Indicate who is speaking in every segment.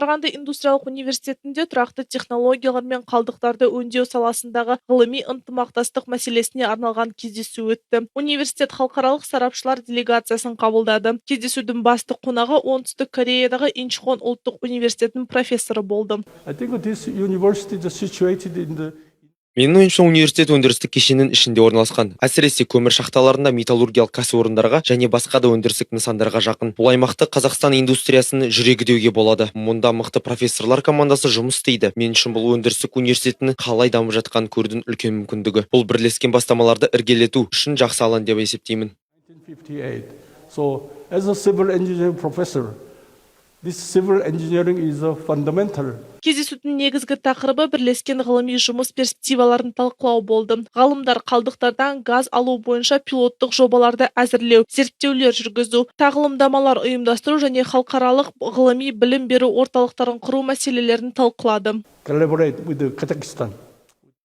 Speaker 1: Қарағанды индустриялық университетінде тұрақты технологиялар мен қалдықтарды өңдеу саласындағы ғылыми ынтымақтастық мәселесіне арналған кездесу өтті. Университет халықаралық сарапшылар делегациясын қабылдады. Кездесудің басты қонағы Оңтүстік Кореядағы Инчхон ұлттық университетінің профессоры болды.
Speaker 2: I think this university is situated in the
Speaker 3: Менің ойымша, университет өндірістік кешеннің ішінде орналасқан. Әсіресе көмір шахталарында, металлургиялық кәсіпорындарға және басқа да өндірістік нысандарға жақын. Бұл аймақты Қазақстан индустриясының жүрегі деуге болады. Мұнда мықты профессорлар командасы жұмыс істейді. Мен үшін бұл өндірістік университеттің қалай дамып жатқанын көрудің үлкен мүмкіндігі. Бұл бірлескен бастамаларды ілгерілету үшін жақсы алаң деп есептеймін.
Speaker 2: 1958. So, as a civil engineering professor, this civil engineering is a fundamental.
Speaker 1: Кездесудің негізгі тақырыбы бірлескен ғылыми жұмыс перспективаларын талқылау болды. Ғалымдар қалдықтардан газ алу бойынша пилоттық жобаларды әзірлеу, зерттеулер жүргізу, тағылымдамалар ұйымдастыру және халықаралық ғылыми білім беру орталықтарын құру мәселелерін талқылады.
Speaker 2: Collaborate with the Kazakhstan.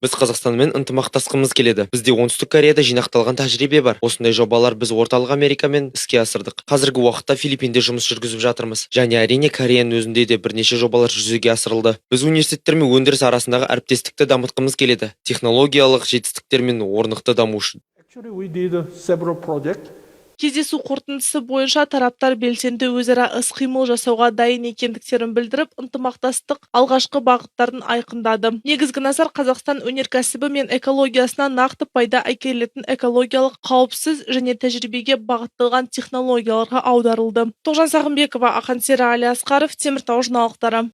Speaker 3: Біз Қазақстанмен ынтымақтасқымыз келеді. Бізде Оңтүстік Кореяда жинақталған тәжірибе бар. Осындай жобалар біз Орталық Америкамен іске асырдық. Қазіргі уақытта Филиппинде жұмыс жүргізіп жатырмыз. Және, әрине, Кореяның өзінде де бірнеше жобалар жүзеге асырылды. Біз университеттер мен өндіріс арасындағы әріптестікті дамытқымыз келеді. Технологиялық жетістіктер мен орнықты даму үшін.
Speaker 2: Actually, we did several projects.
Speaker 1: Кездесу қорытындысы бойынша тараптар белсенді өзара іс-қимыл жасауға дайын екендіктерін білдіріп, ынтымақтастық алғашқы бағыттарын айқындады. Негізгі назар Қазақстан өнеркәсібі мен экологиясына нақты пайда әкелетін экологиялық қауіпсіз және тәжірибеге бағытталған технологияларға аударылды. Тоғжан Сағынбекова, Ақан Сері, Али Асқаров, Теміртау жаңалықтары.